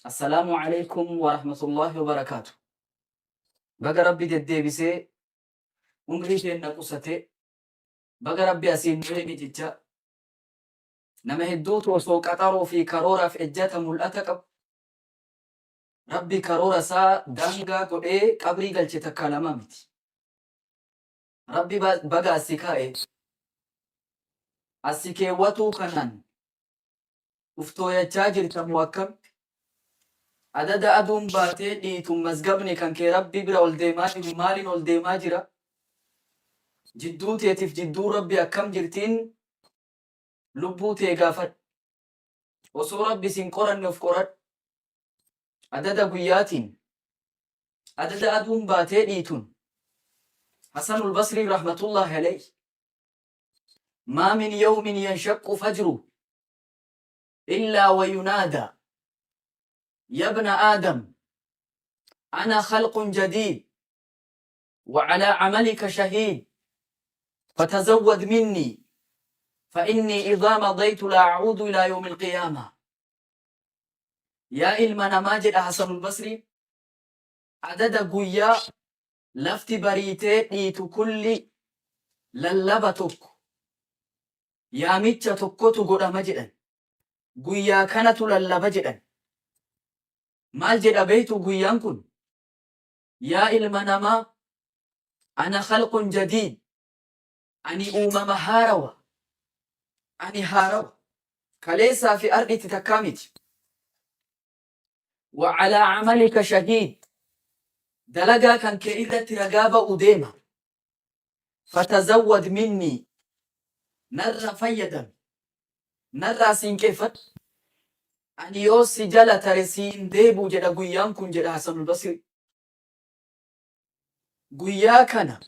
Assalaamu alaikum wa rahmatullahi wa barakaatu. Baga Rabbi deddeebisee umrii teenna qusatee baga Rabbi asiin nu eege jecha nama hedduutu osoo qaxaroo fi karooraaf ejjata mul'ata qabu Rabbi karoora isaa daangaa godhee qabrii galche takkaa lamaa miti. Rabbi baga as si kaa'e as si keewwatuu kanaan uf tooyachaa jirta moo akkam? Adada aduun baatee dhiitun mazgabni kan kee Rabbi bira ol deemaa jiru maaliin ol deemaa jira? Jidduu teetif jidduun Rabbi akkam jirtiin lubbuu tee gaafadhu. Osoo Rabbi sin qoranne uf qoradhu. Adada guyyaatiin adada aduun baatee dhiitun Hasanul Basrii rahmatullahi alayhi maa min yawmin yanshaqqu fajru illaa wa yunaadaa yabna aadam ana khalqun jadiid wa calaa camalika shahiid fatazawwad minnii fa innii idhaa madaytu laa acuudu ilaa yawmi alqiyaamaa. Yaa ilma namaa jedha Hasanul Basriin, adada guyyaa lafti bariitee dhiitu kulli lallaba tokko, yaamicha tokkotu godhama jedhan. Guyyaa kanatu lallaba jedhan. Maal jedha beektu guyyaan kun? Yaa ilma namaa, ana khalqun jadiid, ani uumama haarawa, ani haarawa. Kaleessaa fi ardhitti takkaa miti. Wa calaa camalika shahiid, dalagaa kan kee irratti ragaa ba'u deema. Fatazawwad minnii, narraa fayyadami, narraa siinqeeffadhu. Ani yoo si jala tare sii hin deebi'u jedha guyyaan kun jedha Hasanul Basri. Guyyaa kana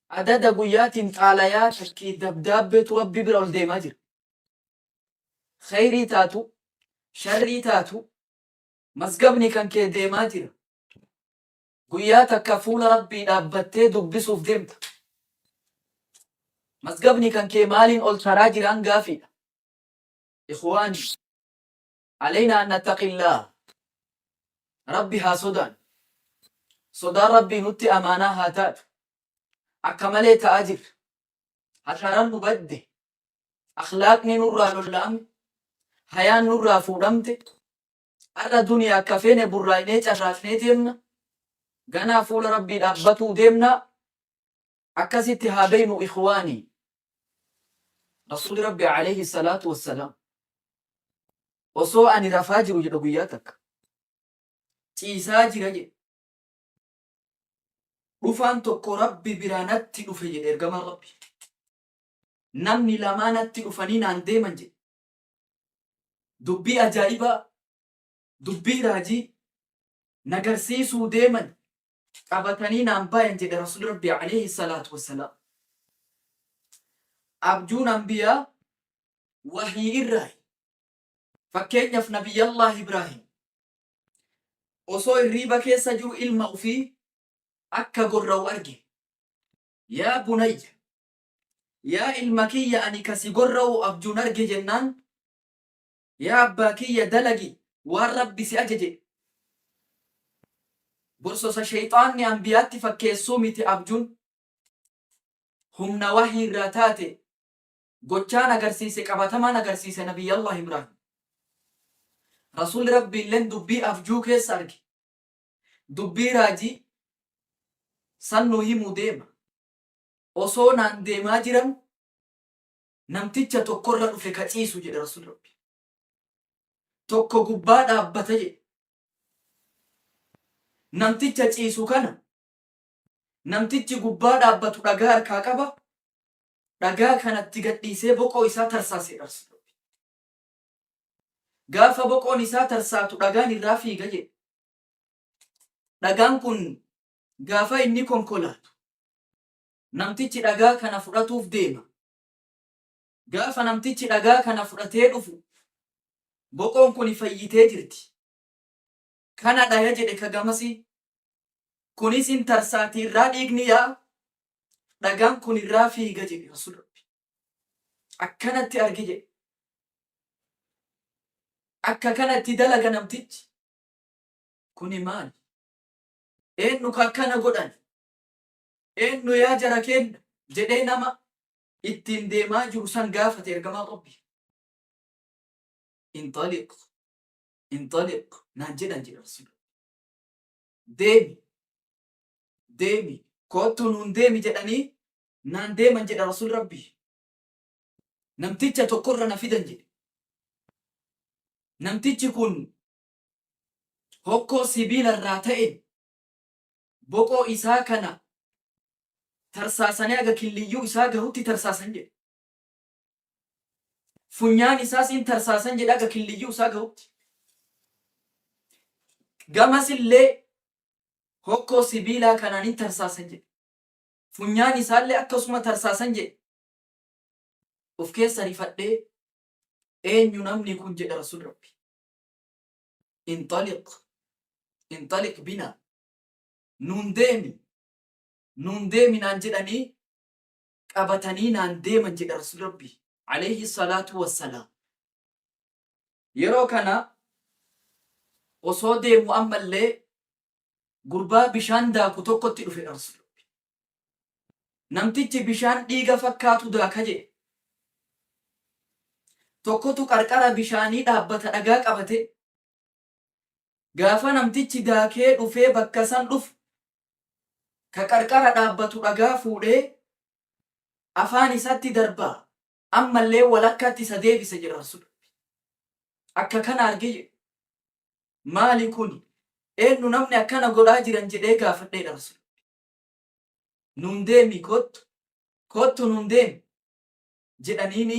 adada guyyaatiin xaalayaa takkii dabdaabbeetu Rabbi bira ol deemaa jira. Kheyrii taatu, sharrii taatu, mazgabni kan kee deemaa jira. Guyyaa takka fuula Rabbii dhaabbattee dubbisuuf deemta. Mazgabni kan kee maaliin ol taraa jiraan gaafiidha. Ikhwaani, alaynaa an nattaqillaah. Rabbi haa sodaan. Sodaan Rabbii nutti amaanaa haa taatu. Akka malee ta'aa jirra. Hashaaraan nu badde. Akhlaaqni nurraa lolla'ame. Hayaan nurraa fuudhamte. Arra duniyaa akka feene burraaynee carraaqnee deemna. Ganaa fuula Rabbii dhaabbatuu deemna. Akkasitti haa beeynu ikhwaanii. Rasuulli Rabbi alayhi salaatu wassalaam osoo ani rafaa jiru jedha guyyaa takka. Ciisaa jira jedhe. Dhufaan tokko Rabbi biraa natti dhufe jedhe ergamaan Rabbi. Namni lamaa natti dhufanii naan deeman jedhe. Dubbii ajaa'ibaa, dubbii raajii nagarsiisuu deeman qabatanii naan bayan jedhe Rasuulli Rabbii alayhi salaatu wassalaam. Abjuun anbiyaa wahyii irraayi. Fakkeenyaaf Nabiyyallaah Ibraahim osoo hirriiba keessa jiru ilma ufii akka gorra'u arge. Yaa bunayya, yaa ilma kiyya ani ka si gorra'u abjuun arge jennaan, yaa abbaa kiyya dalagi waan Rabbi si ajaje. Borsosa sheyxaanni anbiyaatti fakkeessuu miti abjuun. Humna wahyii irraa taate gochaan agarsiise qabatamaan agarsiise Nabiyallah Ibraahim. Rasuulli Rabbiilleen dubbii abjuu keessa arge. Dubbii raajii san nu himu deema. Osoo naan deemaa jiran namticha tokkorra dhufe ka ciisu jedhe Rasuulli Rabbi. Tokko gubbaa dhaabbata jedhe. Namticha ciisu kana namtichi gubbaa dhaabbatu dhagaa harkaa qaba. Dhagaa kanatti gadhiisee boqoo isaa tarsaase Rasuulli Rabbi. Gaafa boqoon isaa tarsaatu dhagaan irraa fiiga jedhe. Dhagaan kun gaafa inni konkolaatu namtichi dhagaa kana fudhatuuf deema. Gaafa namtichi dhagaa kana fudhatee dhufu boqoon kun fayyitee jirti. Kana dhaya jedhe ka gamasii. Kunis hin tarsaati irraa dhiigni yaa'a. Dhagaan kun irraa fiiga jedhe Rasuul Rabbi. Akkanatti arge jedhe. Akka kanatti dalaga namtichi. Kuni maali? Eennu ka akkana godhan? Eennu yaa jara keenna? Jedhee nama ittiin deemaa jiru san gaafate ergamaan Rabbii. Inxaliq, inxaliq naan jedhan jedhe Rasuulli. Deemi, deemi, koottuu nuun deemi jedhanii naan deeman jedha Rasuulli Rabbii. Namticha tokkorra na fidan jedhe. Namtichi kun hokkoo sibiila irraa ta'een boqoo isaa kana tarsaasanii haga killiyyuu isaa gahutti tarsaasan jedhe. Funyaan isaas in tarsaasan jedhe haga killiyyuu isaa gahutti. Gamas illee hokkoo sibiilaa kanaan in tarsaasan jedhe. Funyaan isaallee akkasuma tarsaasan jedhe. Of keessa rifadhee eenyu namni kun jedhe Rasuulli Rabbi. Inxaliq inxaliq bina nuun deemi nuun deemi naan jedhanii qabatanii naan deeman jedhe Rasuulli Rabbi alayhi salaatu wassalaam. Yeroo kana osoo deemu ammallee gurbaa bishaan daaku tokkotti dhufe Rasuulli Rabbi. Namtichi bishaan dhiiga fakkaatu daaka jedhe. Tokkotu qarqara bishaanii dhaabbata dhagaa qabatee. Gaafa namtichi daakee dhufee bakka san dhufu ka qarqara dhaabbatu dhagaa fuudhee afaan isatti darbaa ammallee walakkaatti isa deebisa jedha Rasuulli. Akka kana arge jedhe. Maali kuni? Eennu namni akkana godhaa jiran jedhee gaafadheedha Rasuulli. Nuun deemi kottu, kottu nuun deemi jedhaniini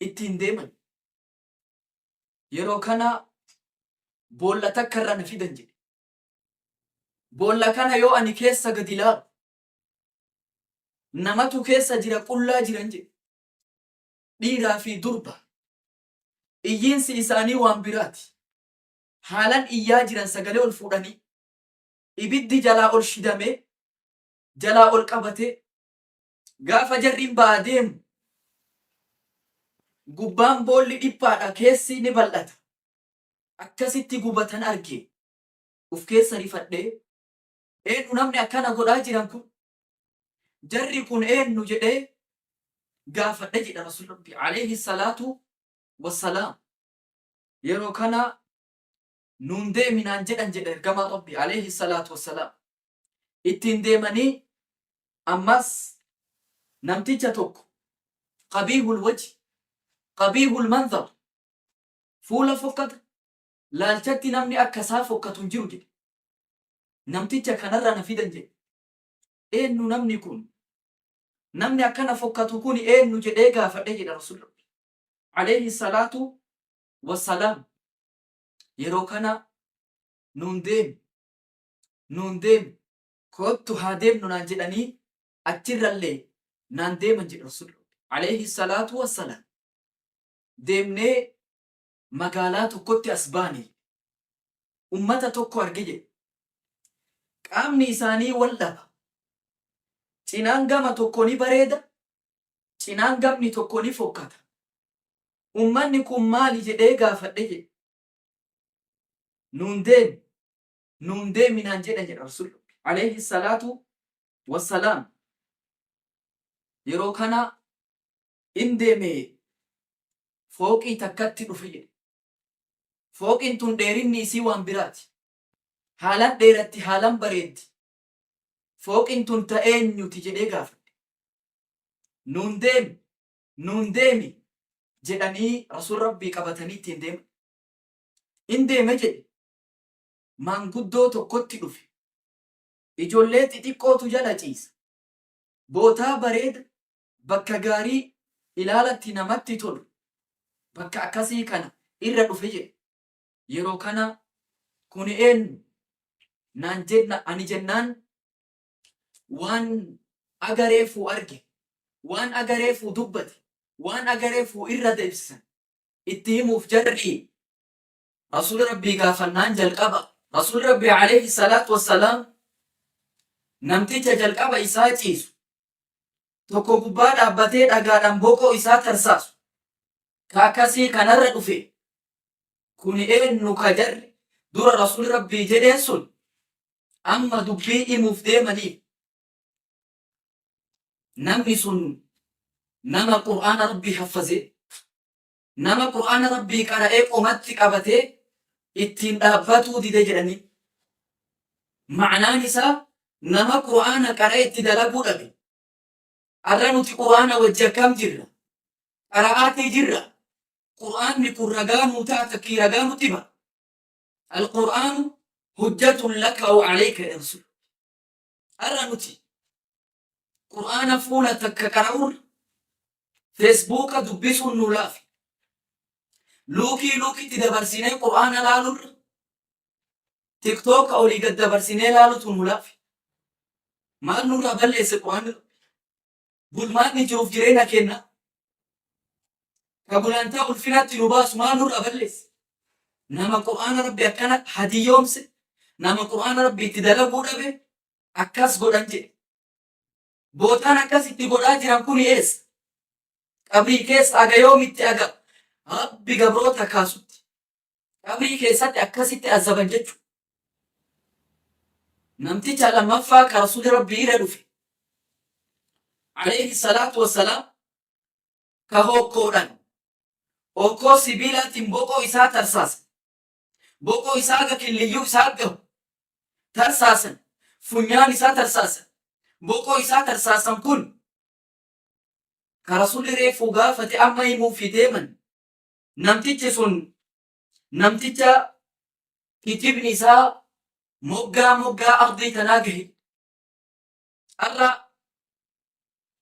ittiin deeman. Yeroo kana boolla takka irra na fidan jedhe. Boolla kana yoo ani keessa gadi ilaalu namatu keessa jira qullaa jiran jedhe. Dhiiraa fi durba. Iyyiinsi isaanii waan biraati. Haalan iyyaa jiran sagalee ol fuudhanii ibiddi jalaa ol shidamee jalaa ol qabatee gaafa jarriin ba'aa deemu gubbaan boolli dhiphaadha keessi ni bal'ata. Akkasitti gubatan arge uf keessa rifadhee eenyu namni akkana godhaa jiran kun jarri kun eenyu jedhee gaafadhe jedha Rasuulli Rabbi alayhi salaatu wassalaam. Yeroo kana nuun deemi naan jedhan jedha ergamaan Rabbi alayhi salaatu wassalaam. Ittiin deemanii ammas namticha tokko qabiihul wajhi qabiihul manzar fuula fokkata laalchatti namni akka isaa fokkatu hin jiru jedhe. Namticha kanarra na fidan jedhe. Eenyu namni kun? Namni akkana fokkatu kun eenyu jedhee gaafadhe jedha Rasuulli Rabbi alayhi salaatu wassalaam. Yeroo kana nuun deemi nuun deemi koottu haa deemnu naan jedhanii achirrallee naan deeman jedhe Rasuulli Rabbi alayhi salaatu wassalaam. Deemnee magaalaa tokkotti as baane ummata tokko arge jedhe. Qaamni isaanii wal dhaba. Cinaan gama tokko ni bareeda, cinaan gamni tokko ni fokkata. Ummanni kun maali jedhee gaafadhe jedhe. Nuun deemi, nuun deemi naan jedhan jedha Rasuulli Rabbi alayhi salaatu wassalaam. Yeroo kana in deeme fooqii takkatti dhufe jedhe. Fooqiin tun dheerinni isii waan biraati. Haalan dheeratti haalan bareeddi. Fooqiin tun ta eenyuti jedhee gaafadhe. Nuun deemi, nuun deemi jedhanii Rasuul Rabbii qabatanii ittiin deeman. In deeme jedhe. Maanguddoo tokkotti dhufe. Ijoollee xixiqqootu jala ciisa. Bootaa bareeda bakka gaarii ilaalatti namatti tolu bakka akkasii kana irra dhufe jedhe. Yeroo kana kuni eennu naan jenna ani jennaan waan aga reefuu arge, waan aga reefuu dubbate, waan aga reefuu irra deebsisan itti himuuf jarri Rasuula Rabbii gaafannaan jalqaba Rasuulli Rabbii alayhi salaatu wassalaam namticha jalqaba isaa ciisu tokko gubbaa dhaabbatee dhagaadhaan boqoo isaa tarsaasu ka akkasii kanarra dhufe. Kuni eennu ka jarri dura Rasuulli Rabbii jedheen sun amma dubbii himuuf deemaniif. Namni sun nama Qur'aana Rabbii haffazee, nama Qur'aana Rabbii qara'ee qomatti qabatee ittiin dhaabbatuu dide jedhanii. Ma'naan isaa nama Qur'aana qara'ee itti dalaguu dhabe. Arra nuti Qur'aana wajji akkam jirra? Qara'aatii jirra? Qur'aanni kun ragaa nuu ta'a takkii ragaa nutti ba'a. Al-Qur'aanu hujjatun laka wa alayka ya Rasuul. Arra nuti Qur'aana fuula takka qara'urra Feesbuuka dubbisuun nuu laafe. Luukii luukitti dabarsinee Qur'aana laalurra Tiktooka olii gad dabarsinee laalutu nuu laafe. Maal nurraa balleesse Qur'aanni Rabbi? Bulmaanni jiruuf jireenya kenna. Ka gulantaa ulfinaatti nu baasu maal nurraa balleesse? Nama Qur'aana Rabbi akkana hadiyyoomse, nama Qur'aana Rabbi itti dalaguu dhabe akkas godhan jedhe. Bootaan akkas itti godhaa jiran kuni eessa? Qabrii keessa aga yoomitti aga Rabbi gabroota kaasutti. Qabrii keessatti akkasitti azaban jechuudha. Namticha lammaffaa ka Rasuulli Rabbii irra dhufe alayhi salaatu wassalaam ka hookkoodhaan hokkoo sibiilaatiin boqoo isaa tarsaasan. Boqoo isaa aga killiyyuu isaa gahu tarsaasan. Funyaan isaa tarsaasan. Boqoo isaa tarsaasan kun ka Rasuulli reefuu gaafate amma himuufi deeman. Namtichi sun namticha kijibni isaa moggaa moggaa ardii tanaa gahe. Har'a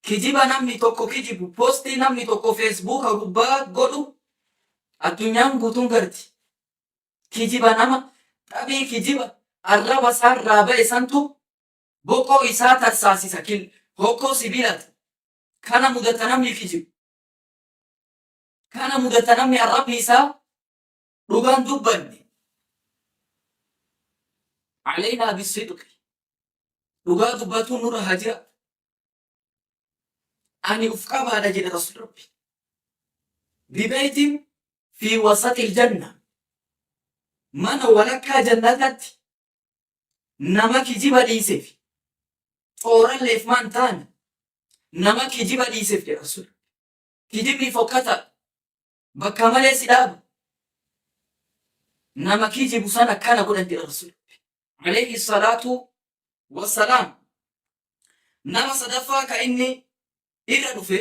kijiba namni tokko kijibu, poostii namni tokko feesbuuka gubbaa godhu addunyaan guutuun garti. Kijiba nama xabii kijiba arraba isaarraa ba'e santu boqoo isaa tarsaasisa kil hokkoo sibiilati. Kana mudata namni kijibu. Kana mudata namni arrabni isaa dhugaan dubbanne. Aleynaa bisidqi. Dhugaa dubbatuun nurra haa jiraatu. Ani uf qabaadha jedhe Rasuul Rabbi. Bibeytin fi wasaxil janna. Mana walakkaa jannatatti nama kijiba dhiiseef cooralleef maan taane nama kijiba dhiiseef jedhe Rasuul. Kijibni fokkataa dha. Bakka malee si dhaaba. Nama kijibu san akkana godhan jedha Rasuulli Rabbi. Alayhi salaatu wassalaam. Nama sadaffaa ka inni irra dhufe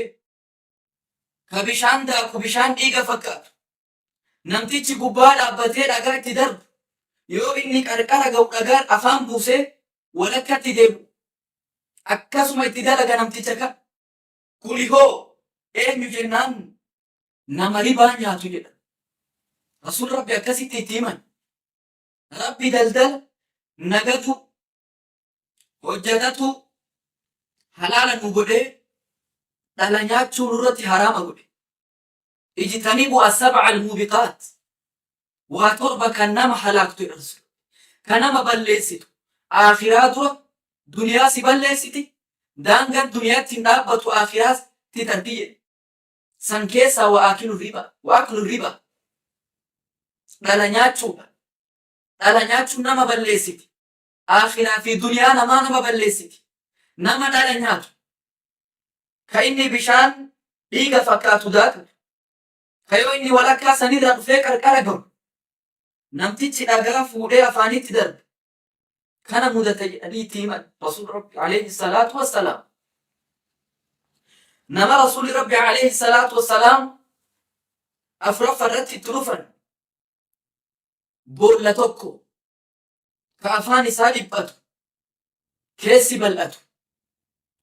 ka bishaan daaku bishaan dhiiga fakkaatu. Namtichi gubbaa dhaabbatee dhagaa itti darbu. Yoo inni qarqara ga'u dhagaan afaan buusee walakkatti deebi'u. Akkasuma itti dalaga namticha kana. Kuni hoo eenyu jennaan nama ribaa nyaatu jedhan. Rasuulli Rabbi akkasitti itti himan. Rabbi daldala nagatu hojjatatu halaala nu godhee dhala nyaachuu nurratti haraama godhe. Ijtanibu as-sab'a al-mubiqaat. Waa torba kan nama halaaktu jedha Rasuulli. Kan nama balleessitu. Aakhiraa dura duniyaa si balleessiti. Daangaan duniyaatti hin dhaabbatu aakhiraatti tarti jedhe. San keessaa wa aakilu riba. Wa aklu riba. Dhala nyaachuudha. Dhala nyaachuun nama balleessiti. Aakhiraa fi duniyaa namaa nama balleessiti. Nama dhala nyaatu. Ka inni bishaan dhiiga fakkaatu daakatu. Ka yoo inni walakkaa sanirra dhufee qarqara gahu namtichi dhagaa fuudhee afaanitti darbe. Kana mudata jedhanii itti himan Rasuul Rabbi alayhi salaatu wassalaam. Nama Rasuulli Rabbi alayhi salaatu wassalaam afuraffa irratti itti dhufan boolla tokko ka afaan isaa dhiphatu keessi bal'atu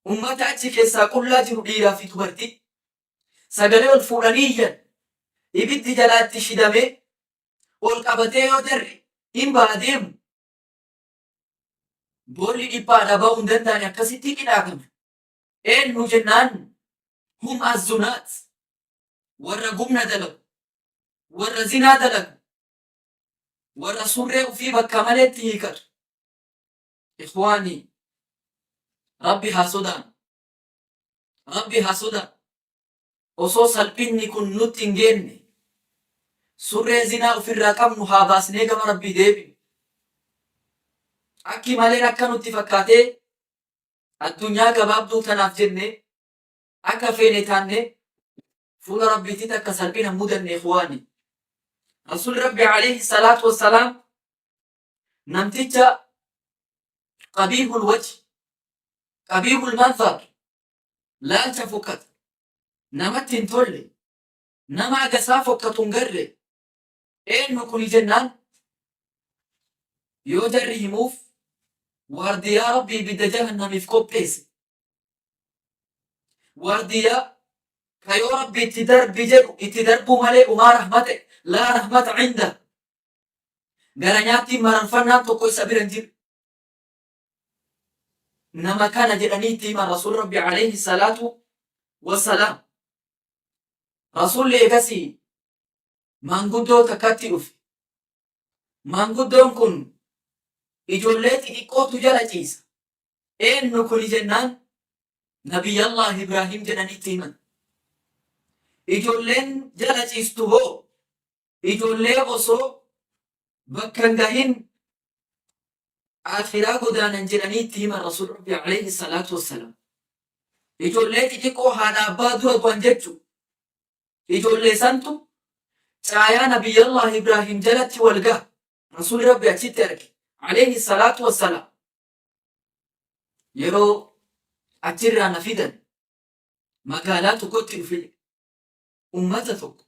ummata achi keessaa qullaa jiru dhiiraa fi dubartii sagalee ol fuudhanii iyyan ibiddi jalaa itti shidamee ol qabatee yoo jarri hin ba'a deemu boolli dhiphaadha ba'uu hin danda'ani akkasitti qixaataman eenyu jennaan hum azzunaat warra gumna dalagu warra zinaa dalagu warra surree ufii bakka maleetti hiikatu. Ikhwaanii, Rabbi haa sodaannu. Rabbi haa sodaannu. Osoo salphinni kun nutti hin geenne, Surree zinaa ufirraa qabnu haa baasnee gama Rabbii deebinu. Akki maleen akka nutti fakkaatee addunyaa gabaabduu tanaaf jennee akka feene taannee fuula Rabbiititti akka salphina hin mudanne ikhwaani. Rasuulli Rabbi alayhi salaatu wassalaam namticha qabiihul wajhi qabiihul manzar laalcha fokkata namatti hin tolle nama agasaa fokkatu hin garre eennu kuni jennaan yoo jarri himuuf waardiyaa Rabbi ibidda jahannamiif qopheesse waardiyaa ka yoo Rabbi itti darbi jedhu itti darbuu malee umaa rahmate laa rahmata inda gara nyaattiin mararfannaan tokko isa bira hin jiru nama kana jedhanii itti himan Rasuul Rabbi alayhi salaatu wassalaam. Rasuulli eegasii maanguddoo takkatti dhufe. Maanguddoon kun ijoollee xixiqqootu jala ciisa. Eennu kuni jennaan Nabiyyallah Ibraahim jedhanii itti himan. Ijoolleen jala ciistu hoo ijoollee osoo bakka hin gahin aakhiraa godaanan jedhanii itti himan Rasuul Rabbi alayhi salaatu wassalaam. Ijoollee xixiqqoo haadha abbaa dura du'an jechu. Ijoollee santu caayaa Nabiyyallah Ibraahim jalatti wal gaha. Rasuulli Rabbi achitti arge alayhi salaatu wassalaam. Yeroo achirraa na fidan magaalaa tokkotti dhufe ummata tokko.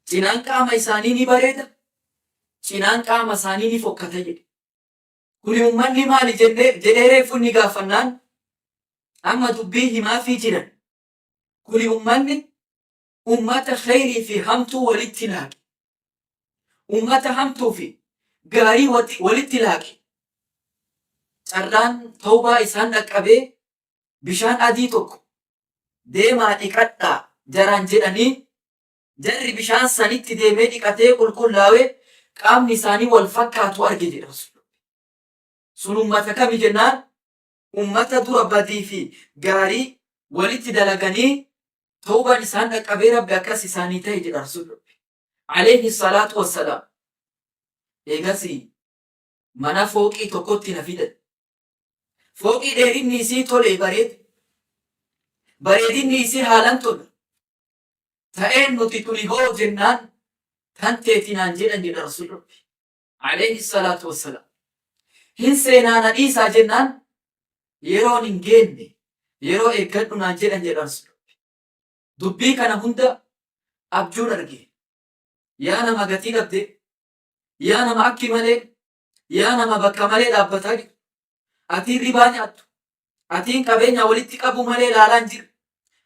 Cinaan qaama isaanii ni bareeda, cinaan qaama isaanii ni fokkata jedhe. Kuni ummanni maali jennee jedhee reeffu inni gaafannaan amma dubbii himaafii jiran. Kuni ummanni ummata kheyrii fi hamtuu walitti laaqe. Ummata hamtuu fi gaarii walitti laaqe. Carraan tawbaa isaan dhaqqabee bishaan adii tokko deemaa dhiqadhaa jaraan jedhanii jarri bishaan sanitti deemee dhiqatee qulqullaawee qaamni isaanii wal fakkaatu arge jedhe Rasuulli. Sun ummata kami jennaan ummata dura badii fi gaarii walitti dalaganii tawbaan isaan dhaqqabee Rabbi akkas isaanii ta'e jedha Rasuulli Rabbi. Alayhi salaatu wassalaam. Eegasii mana fooqii tokkotti na fidan. Fooqii dheerinni isii tolee bareeda. Bareedinni isii haalan tola. Ta'een nuti tuni hoo jennaan tan teeti naan jedhan jedha Rasuulli Rabbi. Alayhi salaatu wassalaam. Hin seenaa na dhiisaa jennaan yeroon hin geenne yeroo eeggadhu naan jedhan jedha Rasuulli Rabbi. Dubbii kana hunda abjuun arge. Yaa nama gatii dhabde, yaa nama akki malee, yaa nama bakka malee dhaabbataa jiru. Atiin ribaa nyaattu, atiin qabeenya walitti qabuu malee laalaa hin jirre,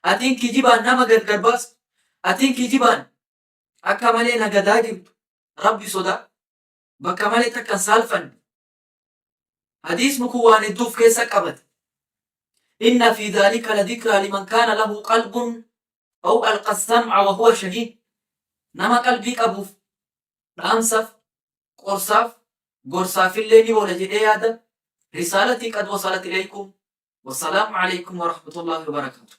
atiin kijibaan nama gargar baastu, atiin kijibaan akka malee nagadaa jirtu, Rabbi sodaa bakka malee takka hin saalfanne. Hadiisni kun waan hedduu of keessa qabata. Inna fi dhaalika la dhikraa liman kaana lahu qalbun aw alqa sam'a wa huwa shahiid. Nama qalbii qabuuf, dhaamsaf, qorsaaf, gorsaafillee ni oola jedhee yaada. Risaalatii qad wasalat ilaykum. Wassalaamu alaykum wa rahmatullahi wa barakaatuh.